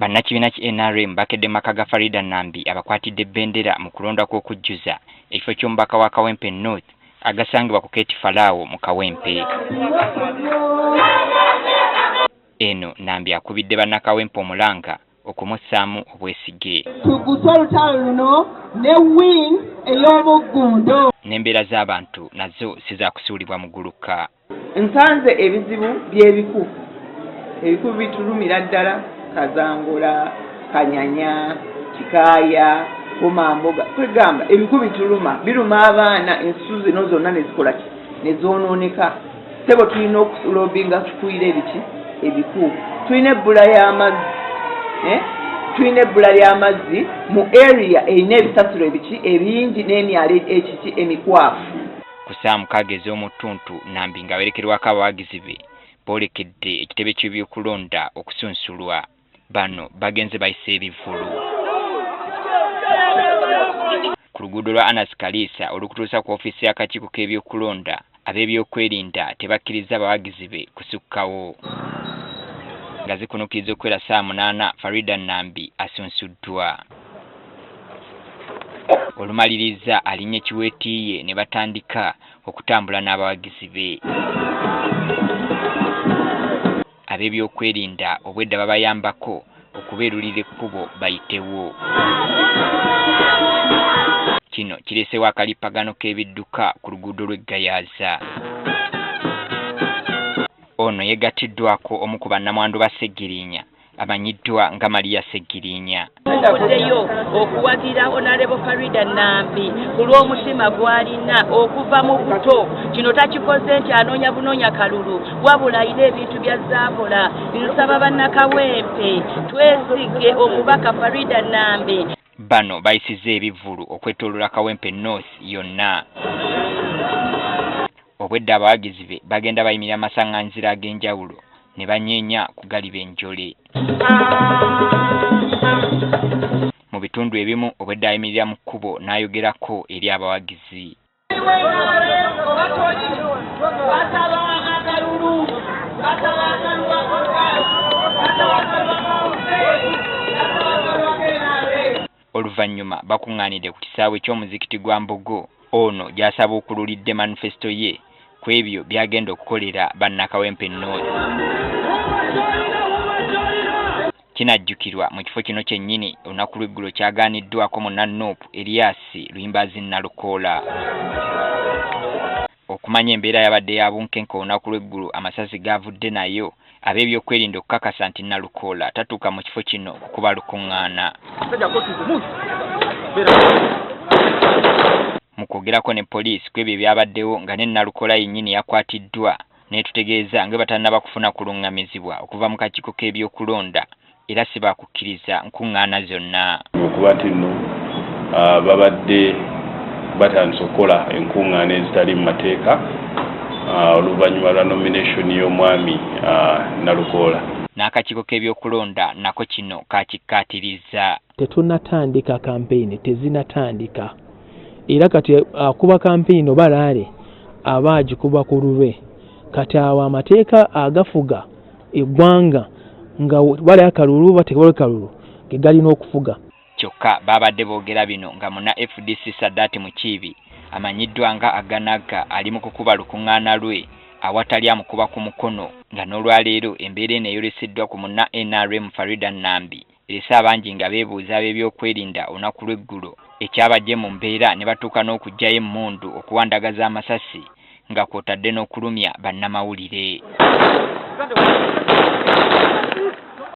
Bannakibiina ki nrm bakedde mu maka ga Faridah Nambi abakwatidde bendera mu kulonda kw'okujjuza ekifo ky'omubaka wa Kawempe North agasangibwa ku Keeti Falaawo mu Kawempe. Eno Nambi akubidde bannakawempe omulanga okumussaamu obwesige. Tugguse olutalo luno ne wing ey'omuggundo. N'embeera z'abantu nazo si za kusuulibwa muguluka. Nsanze ebizibu by'ebiku. Ebiku bitulumira ddala, Kazangola, Kanyanya, Kikaaya, Komamboga, kwegamba ebiku bituluma, biruma abaana, ensusu zino zonna ne zikola ki? Ne zoonooneka. Ssebo tulina okulobinga tukuire ebiki? Ebiku. Tulina ebbula y'amazzi, eh? Tulina ebbula ly'amazzi mu area erina ebisasiro ebiki ebingi n'emyalo ekiki emikwafu. Ku ssaawa 6 ez'omu ttuntu, Nambi ng'awerekerwako abawagizi be boolekedde ekitebe ky'ebyokulonda okusunsulwa. Bano bagenze bayisa ebivvulu ku luguudo lwa Anas Kaliisa olukutuusa ku ofiisi y'akakiiko k'ebyokulonda. Ab'ebyokwerinda tebakkirizza bawagizi be kusukkawo. Nga zikunukkiriza okuwera ssaawa 8, Faridah Nambi asunsuddwa. Olumalirizza alinnye kiweeti ye ne batandika okutambula n'abawagizi be. Ab'ebyokwerinda obwedda babayambako okubeerulira ekkubo bayitewo. Kino kireeseewo akalippagano k'ebidduka ku luguudo lw'e Gayaza. Ono yeegattiddwako omu ku bannamwandu ba Ssegirinya amanyiddwa nga Maria Ssegirinya. Tuvuddeyo okuwagira Honorable Faridah Nambi ku lw'omutima gw'alina okuva mu buto. Kino takikoze nti anoonya bunoonya kalulu, wabula alina ebintu by'azze akola. Nsaba bannakawempe twesige omubaka Faridah Nambi. Bano bayisizza ebivvulu okwetooloola Kawempe North yonna. Obwedda abawagizi be bagenda bayimirira amasang'anzira ag'enjawulo ne banyeenya ku galiba enjole. Mu bitundu ebimu obwedda ayimirira mu kkubo n'ayogerako eri abawagizi. Oluvannyuma bakuŋŋaanidde ku kisaawe ky'omuzikiti gwa Mbogo ono gy'asabuukululidde manifesito ye ku ebyo by'agenda okukolera bannakawempe North. Kinajjukirwa mu kifo kino kyennyini olunaku lw'eggulo kyagaaniddwako munna Nup Erias Luyimbaazi Nalukoola. Okumanya embeera yabadde ya bunkenke olunaku lw'eggulo amasasi gaavudde nayo ab'ebyokwerinda okukakasa nti Nalukoola tatuuka mu kifo kino kukuba lukuŋŋaana. Mu kwogerako ne poliisi ku ebyo ebyabaddewo nga ne Nalukoola yennyini yakwatiddwa n'etutegeeza nga batannaba kufuna kuluŋŋamizibwa okuva mu kakiiko k'ebyokulonda era si baakukkiriza nkuŋŋaana zonna. Okuba nti nno babadde batandise okukola enkuŋŋaana ezitali mu mateeka oluvannyuma lwa nomination y'omwami Nalukoola. N'akakiiko k'ebyokulonda nako kino kakikkaatirizza. Tetunnatandika kampeyini, tezinnatandika era kati akuba kampeyini oba rally aba agikuba ku lulwe. Kati awo amateeka agafuga eggwanga nga wali akalulu oba tewali kalulu ge galina okufuga. Kyokka baabadde boogera bino nga munna FDC Sadat Mukiibi amanyiddwa nga Aganaga ali mu kukuba lukuŋŋaana lwe awatali amukuba ku mukono nga n'olwaleero embeera eno eyoleseddwa ku munna nrm Faridah Nambi erese abangi nga beebuuza ab'ebyokwerinda olunaku lw'eggulo ekyabaggye mu mbeera ne batuuka n'okuggyayo emmundu okuwandagaza amasasi nga kw'otadde n'okulumya bannamawulire.